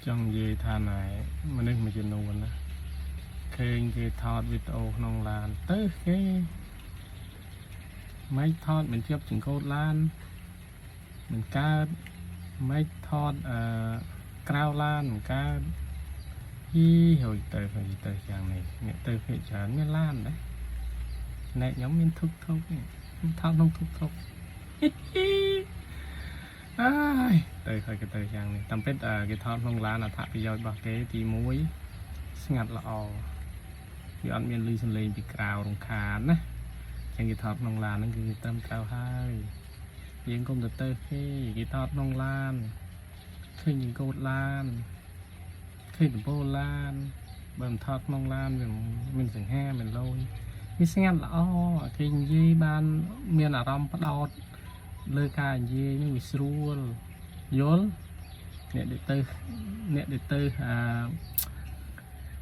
ចង់និយាយថាណែមនុស្សមួយចំនួនណាឃើញគេថតវីដេអូក្នុងឡានទៅគេមិនថតមិនជាប់ចង្កូតឡានមិនកើតមិនថតអឺក្រៅឡានមិនកើតហ៊ីហើយទៅហើយទៅយ៉ាងនេះអ្នកទៅភាគច្រើនមានឡានដែរអ្នកខ្ញុំមានធុកធុកនេះខ្ញុំថតក្នុងធុកធុក អើយទៅហើយគេទៅយ៉ាងនេះតាមពិតអឺគេថតក្នុងឡានអត្ថប្រយោជន៍របស់គេទី1ស្ងាត់ល្អវាអត់មានលឺសំឡេងពីក្រៅរំខានណាចឹងគេថតក្នុងឡានហ្នឹងគឺត្រឹមត្រូវហើយយើងកុំទៅទៅគេគេថតក្នុងឡានឃើញចង្កូតឡានឃើញដំបូលឡានបើមិនថតក្នុងឡានវាមានសង្ហាមានលយវាស្ងាត់ល្អគេនិយាយបានមានអារម្មណ៍ផ្ដោត លើការនិយាយនឹងវាស្រួលយល់អ្នកដែលទៅអ្នកដែលទៅអា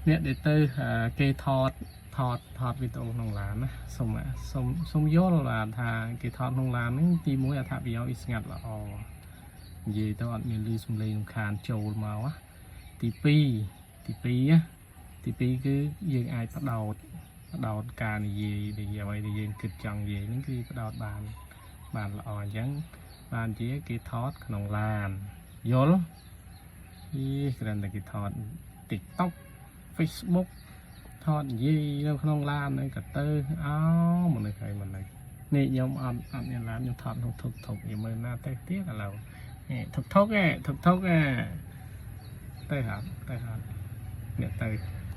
អ្នកដែលទៅអាគេថតថតថតវីដេអូក្នុងឡានណាសូមសូមសូមយល់បាទថាគេថតក្នុងឡានហ្នឹងទីមួយអត្ថប្រយោជន៍វាស្ងាត់ល្អនិយាយទៅអត់មានលឺសំឡេងរំខានចូលមកណាទី2ទី2ណាទី2គឺយើងអាចផ្ដោតផ្ដោតការនិយាយដែលអ្វីដែលយើងគិតចង់និយាយហ្នឹងគឺផ្ដោតបាន បានល្អអញ្ចឹងបានជាគេថតក្នុងឡានយល់យីគ្រាន់តែគេថត TikTok Facebook ថតនិយាយនៅក្នុងឡានហ្នឹងក៏ទៅអោមនុស្សហើយមនុស្សនេះខ្ញុំអត់អត់មានឡានខ្ញុំថតក្នុងធុកធុកខ្ញុំមើលណាទៅទៀតឥឡូវនេះធុកធុកឯងធុកធុកឯងទៅហត់ទៅហត់អ្នកទៅ